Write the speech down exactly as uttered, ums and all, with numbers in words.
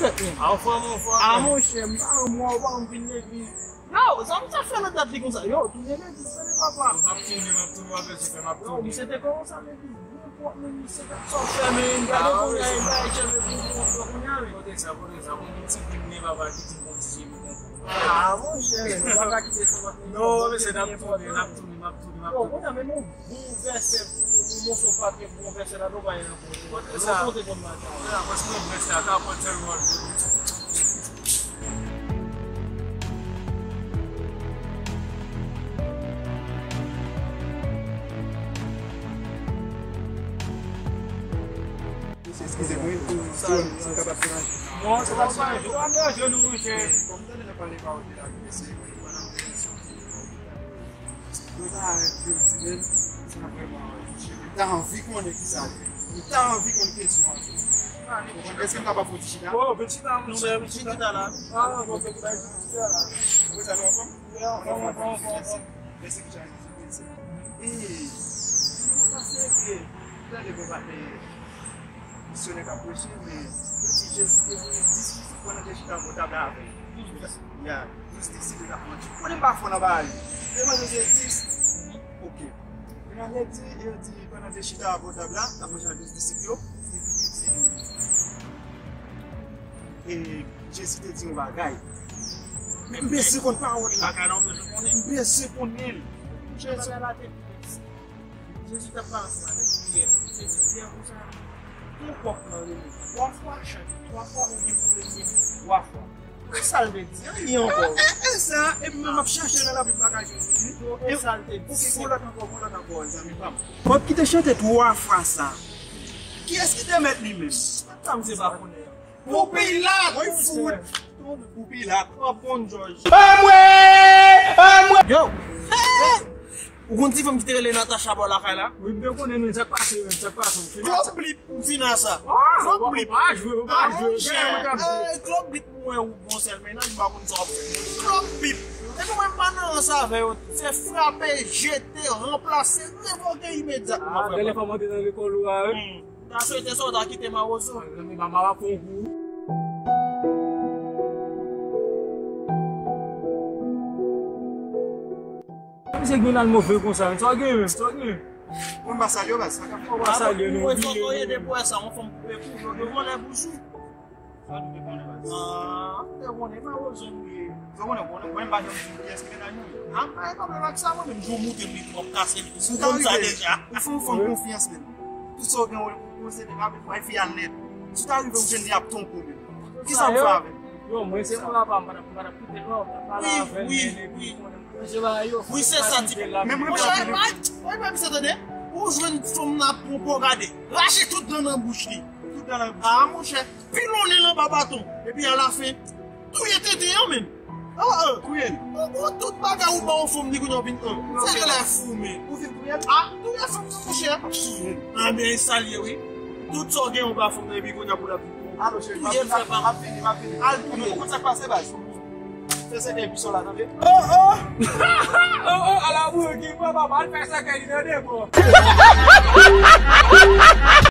A, ou fò, ou fò. A, monchè, m pa renmen w, ou pa renmen vin legliz. Yo, sa m sa fè nan dat li konsa? Yo, tounen legliz, tande papa. M ap tounen, m ap tounen, w ap bezwen fè, m ap tounen. Yo, misye te kòmanse legliz, byen pwòp, men misye t ap sòt fè, men gade kounye a, e bay cheve pou, pou, pou kounye a, men. Kote sa, kote sa, bon, yon ti grenn nen papa ki di m konn ti cheve konsa. A, monchè, papa kite sa. Non, mesye, n ap tounen, n ap tounen, m ap tounen, m ap tounen. Yo, kounye a, men nou Bon vèsè pou, pou moso pa gen bon vèsè la, nou pa gen nan konte. Konte sa. Konte konn maten. Konte sa, paske mwen vèsè a ka pran sèlman. Eskize mwen, pou sa, sa ka pa soulaje. Non, se pa soulaje. Ou pa manje nou, monchè. Kòm tande nan pale pawòl de la, mesye, mwen, mwen, Mwen ta renmen di men, sa vrèman, m ta anvi konnen kisa l ye. M ta anvi konn kesyon an tou. Èske m kapab fè yon ti chita? Oh, vin chita, monchè, vin chita la. Ah, bon, vin chita la. Mwen sa nou anfòm? Wi, anfòm, anfòm, anfòm, anfòm. Mèsi, mèsi, mèsi. E, mwen panse ke, tande bon, patnè, misyonè k ap preche, men yo di Jezi te vini dis disip pandan te chita bò tab la avè l. Ya, dis disip yo t ap manje. Konnen m pa fò nan bagay. Yo manje dis. Ok. Kounye a, yo di, yo di, pandan te chita bò tab la, t ap manje ak dis disip yo, epi li di, e, Jezi te di yon bagay. Men m bezwen konn pawòl la. M bezwen konnen l. Jezi. Jezi t ap pale ansanm avèk Pyè. Li te di Pyè konsa, gon kòk nan rele twa fwa, chante twa fwa, ou gen pou rele twa fwa. Sa l vle di, anyen ankò. E, e, e sa, epi menm m ap chache nan Labib m pa ka jwenn li. E sa l te di. Gon lòt ankò, gon lòt ankò, zanmi pa m. Kòk ki te chante twa fwa sa, kiyès ki te mèt li menm? Sa m se pa konnen. Popilat! Woy fout! Popilat! Pran bon jòj. Anmwe! Anmwe! Yo! Ou konn ti fanm ki te rele Natacha bò lakay la? Wi, m te konnen, men sa k pase, men sa k pase. Klòp blip, m fin a sa. Klòp blip. Pa jwe, pa jwe. Klòp blip, mwen ou bon sèl mennaj, m pa konn sa w ap fè. Klòp blip. Epi mwen m pa nan rans avè yo. Se frape, jete, ranplase, revoke imedyatman. Ah, frè. Gade lè fanm antre nan lekòl ou a, wi. M ta swete sa w ta kite mawozo. Zanmi pa m ap fè yon kou. Misye gen nan move konsa, sa w gen menm, sa w gen? Mwen pa salye w, baz. Sa k ap fè w pa salye nou, bliye nou. Mwen sot oye depi wè sa, yon fanm koupe kou, yo vòlè boujou. Sa nou te konnen, baz. Ah, nou te konnen, mawozo nou ye. Sa w konnen, konnen, mwen m pa janm di pyès mennaj mwen. Ah, m pa gen pwoblèm ak sa, mwen menm, jou w moute m li tou, w ap kase li tou. Ou konn sa deja. Ou fè yon fanm konfyans menm. Tout sa w gen, w posede, w ap bay fi a nèt. Si w ta rive, ou jwenn li ap twonpe w menm. Kisa w fè avè l? Yo, mwen se mwen papa, m pa t ap, m pa t ap kite l non, m t ap pale avè l, men epi ou konnen mwen se bagay yo. Wi, se sa, ti. Men mwen pa vle. Monchè, ay, ay, misye tande. Ou jwenn fanm nan ap pran po gade. Rache tout dan nan bouch li. Tout dan nan bouch. Ah, monchè. Pilonnen l anba baton. Epi alafen, touye tenten an menm. Oh, oh. Touye l. Ou, ou tout bagay ou ba yon fanm li kounye a w vin an. Se lè fou men. Ou vin touye l? Ah, touye fanm nan, monchè. Touye l. Ah, men sa l ye, wi. Tout sa w gen ou ba fanm nan, epi kounye a pou l ap touye l, fè pa. M ap vini, m ap vini. Al touye l. Ou konn sa k pase, baz? Fè sèkèy pis la, tande? Oh, oh. Oh, oh, ala bouki, papa, al fè sèkèy li, tande, bro.